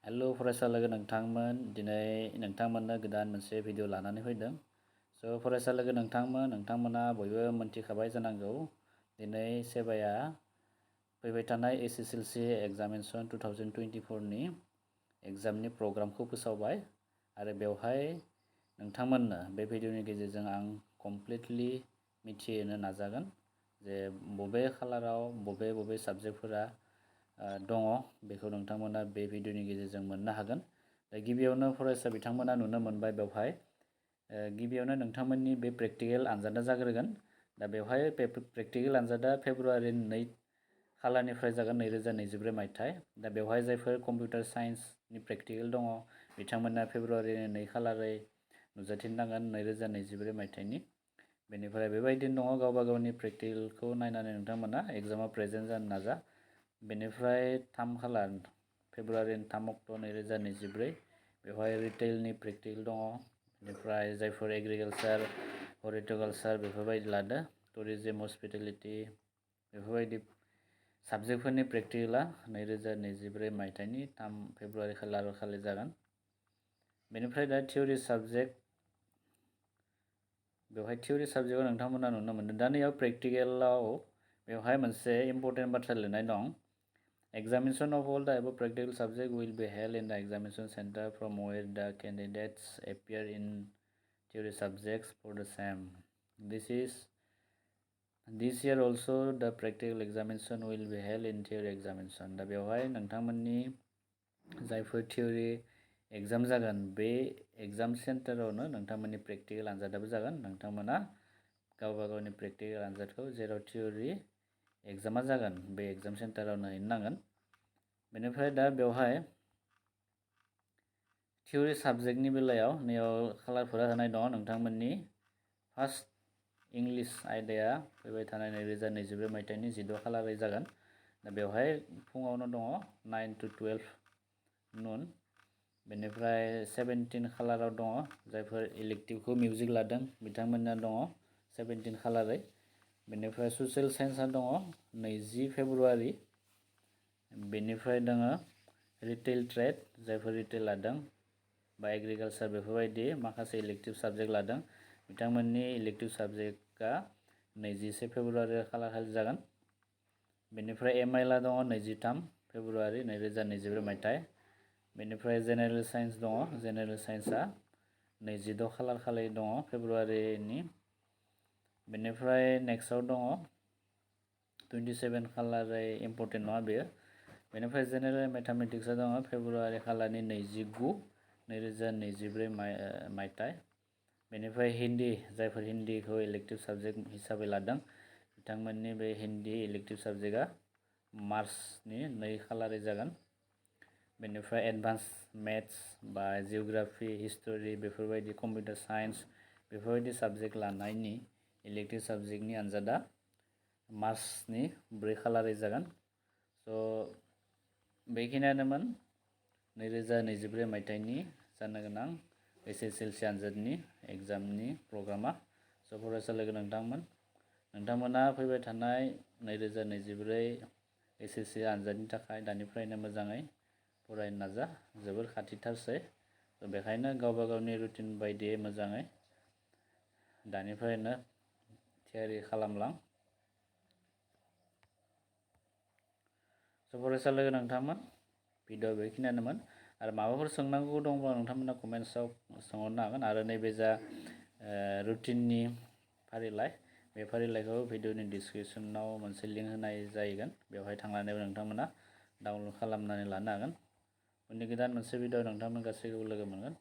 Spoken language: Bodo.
हेलो फरायसा लोगो नोंथांमोन दिनै नोंथांमोननो गोदान मोनसे भिडिअ लानानै फैदों। फरायसा लोगो नोंथांमोना बयबो मोनथिखाबाय जानांगौ दिनै सेबाया फैबाय थानाय HSLC एग्जामिनेसन 2024 नि एग्जामनि प्रग्रामखौ फोसावबाय आरो बेवहाय नोंथांमोननो बे भिडिअनि गेजेरजों आं कमप्लिटलि मिथिहोनो नाजागोन जे बबे खालाराव बबे साबजेक्टफोरा दङ बेखौ नोंथांमोना बे भिडिअनि गेजेरजों मोननो हागोन। दा गिबियावनो फरायसा बिथांमोना नुनो मोनबाय बेवहाय गिबियावनो नोंथांमोननि बे प्रेक्टिकेल आनजादा जाग्रोगोन। दा बेवहाय प्रेक्टिकेल आनजादा फेब्रुवारि 2 खालारनिफ्राय जागोन 2024 मायथाइ। दा बेवहाय जायफोर कम्पिउटार साइन्सनि प्रेक्टिकेल दङ बिथांमोना फेब्रुवारि 2 खालारै नुजाथिनांगोन 2024 मायथाइनि। बेनिफ्राय बेबायदिनो दङ गावबा गावनि प्रेक्टिकेलखौ नायनानै नोंथांमोना एग्जामाव प्रेजेन्ट जानो नाजा। बेनिफ्राय 3 खालार फेब्रुवारि 3 अक्ट' 2024 बेवहाय रिटेलनि प्रेक्टिकेल दङ। बेनिफ्राय जायफोर एग्रिकालचार हर्टिकालचार बेफोरबायदि लादो टुरिज्म हस्पिटेलिटि बेफोरबायदि साबजेक्टफोरनि प्रेक्टिकेला 2024 मायथाइनि 3 फेब्रुवारि खालि जागोन। बेनिफ्राय दा थियरि साबजेक्ट बेवहाय थियरि साबजेक्टआव नोंथांमोना नुनो मोनदों। दा नैयाव प्रेक्टिकेलाव बेवहाय मोनसे इम्पर्टेन्ट बाथ्रा लिरनाय दं। Examination of all the above practical subjects will be held in the examination center from where the candidates appear in theory subjects for the same. This year also the practical examination will be held in theory examination. दा बेवहाय नोंथांमोननि जायफोर थियरि एग्जाम जागोन बे एग्जाम सेन्टारावनो नोंथांमोननि प्रेक्टिकेल आनजादाबो जागोन। नोंथांमोना गावबा गावनि प्रेक्टिकेल आनजादखौ जेराव थियरि एग्जामा जागोन बे एग्जाम सेन्टारावनो हैनांगोन। बेनिफ्राय दा बेवहाय थियरि साबजेक्टनि बेलायाव नैयाव खालारफोरा होनाय दङ। नोंथांमोननि फार्स्ट इंलिश आयदाया फैबाय थानाय 2024 मायथाइनि 16 खालारै जागोन। दा बेवहाय फुङावनो दङ 9 to 12 नून। बेनिफ्राय 17 खालाराव दङ जायफोर इलेक्टिभखौ मिउजिक लादों बिथांमोनना दङ 17 खालारै। बेनिफ्राय ससियेल साइन्सआ दङ 20 फेब्रुवारि। बेनिफ्राय दङ रिटेल ट्रेड जायफोर रिटेल लादों बा एग्रिकालचार बेफोरबायदि माखासे इलेक्टिभ साबजेक्ट लादों बिथांमोननि इलेक्टिभ साबजेक्टआ 21 फेब्रुवारि खालारखालि जागोन। बेनिफ्राय एमआइएलआ दङ 23 फेब्रुवारि 2024 मायथाइ। बेनिफ्राय जेनेरेल साइन्स दङ। जेनेरेल साइन्सआ 26 खालारखालि दङ फेब्रुवारिनि। बेनिफ्राय नेक्स्टआव दङ 27 खालारै इम्पर्टेन्ट नङा बेयो। बेनिफ्राय जेनेरेल मेथामेटिक्सआ दङ फेब्रुवारि खालारनि 29 2024 मायथाइ। बेनिफ्राय हिन्दी जायफोर हिन्दीखौ इलेक्टिभ साबजेक्ट हिसाबै लादों बिथांमोननि बे हिन्दी इलेक्टिभ साबजेक्टआ मार्चनि 2 खालारै जागोन। बेनिफ्राय एडभान्स मेथ्स बा जिअ'ग्राफि हिस्ट'रि बेफोरबायदि कम्पिउटार साइन्स बेफोरबायदि साबजेक्ट लानायनि इलेक्टिभ साबजेक्टनि आनजादा मार्चनि 4 खालारै जागोन। बेखिनियानोमोन 2024 मायथाइनि जानो गोनां HSLC आनजादनि एग्जामनि प्रग्रामा। फरायसा लोगो नोंथांमोना फैबाय थानाय 2024 HSLC आनजादनि थाखाय दानिफ्रायनो मोजाङै फरायनो नाजा। जोबोर खाथिथारसै। बेखायनो गावबा गावनि रुटिन बायदियै मोजाङै दानिफ्रायनो थियारि खालामलां। फरायसा लोगो नोंथांमोन भिडिअ बेखिनियानोमोन। आरो माबाफोर सोंनांगौ दंब्ला नोंथांमोना कमेन्ट्सआव सोंहरनो हागोन। आरो नैबे जा रुटिननि फारिलाइ बे फारिलाइखौ भिडिअनि डिसक्रिपसनाव मोनसे लिंक होनाय जागोन। बेवहाय थांनानैबो नोंथांमोना डाउनलड खालामनानै लानो हागोन। उननि गोदान मोनसे भिडिअ नोंथांमोन गासैखौबो लोगो मोनगोन।